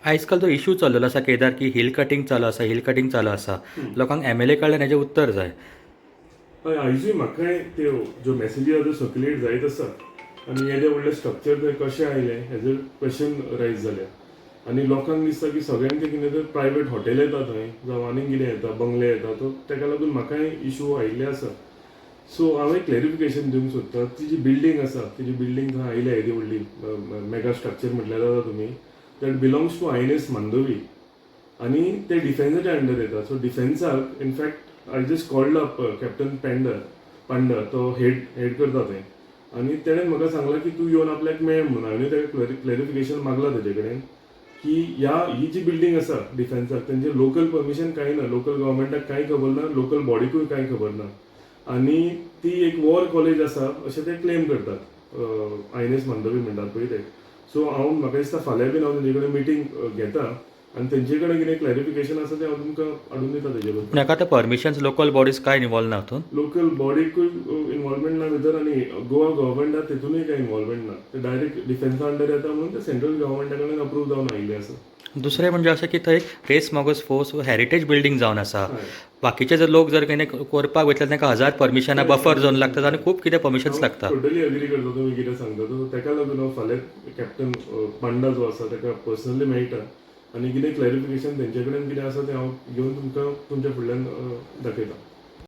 आयजकाल तो इशू चाललेलो आसा केदार की हिल कटिंग चालू आसा, हिल कटिंग चालू आसा. लोकांक एमएलए कडल्यान हेजें उत्तर जाय. हय, आयजूय म्हाकाय त्यो ज्यो मॅसेजी आतां सर्क्युलेट जायत आसा आनी येदें व्हडलें स्ट्रक्चर थंय कशें आयलें हेजेर क्वेश्चन रायज जाल्या आनी लोकांक दिसता की सगळ्यांक तें कितें तर प्रायवेट हॉटेल येता थंय जावं आनीक कितें येता, बंगले येता. तो तेका लागून म्हाकाय इशू आयिल्ले आसा. सो हांव एक क्लॅरिफिकेशन दिवंक सोदता. ती जी बिल्डींग आसा, ती जी बिल्डींग थंय आयल्या, येदी व्हडली मेगा स्ट्रक्चर म्हटल्यार जाता तुमी, that belongs to INS Mandovi आनी ते डिफेन्साच्या अंडर येता. सो डिफेन्साक, in fact I just called up Captain Panda, तो हेड करता तें आनी तेणें म्हाका सांगलां की तूं येवन आपल्याक मेळ म्हणून. हांवें ताका क्लॅरिफिकेशन मागलां तेजे कडेन की ही जी बिल्डींग आसा डिफेन्साक, तेंचे लोकल परमिशन कांय ना, लोकल गव्हर्मेंटाक कांय खबर ना, लोकल बॉडीकूय कांय खबर ना आनी ती एक वॉर कॉलेज आसा अशें ते क्लेम करतात, आयएनएस मांडवी म्हणटात पळय ते. सो हांव, म्हाका दिसता, फाल्यां बीन हांव तेंचे कडेन मिटींग घेता आनी तेंचे कडेन कितें क्लॅरिफिकेशन आसा तें हांव तुमकां हाडून दिता तेजे बद्दल. पूण हाका आतां परमिशन्स लोकल बॉडीज कांय इनवॉल्व ना हातूंत? लोकल बॉडीकूय इन्वॉल्वमेंट ना भितर आनी गोवा गव्हर्मेंटाक तेतूनय कांय इन्वॉल्वमेंट ना. ते डायरेक्ट डिफेन्सा अंडर येता म्हणून ते सेंट्रल गव्हर्मेंटा कडल्यान अप्रूव जावन आयिल्लें आसा. दुसरें म्हणजे अशें की थंय Reis Magos forts heritage building जावन आसा. बाकीचे जर लोक जर कितें करपाक वयतले, तांकां हजार परमिशनां, बफर झोन लागतात आनी खूब कितें परमिशन्स लागता. टोटली अग्री करता तुमी कितें सांगता तो. तेका लागून हांव फाल्यां कॅप्टन पांडा जो आसा ताका पर्सनली मेळटा आनी कितें क्लॅरिफिकेशन तेंचे कडेन कितें आसा तें हांव घेवन तुमकां तुमच्या फुडल्यान दाखयता.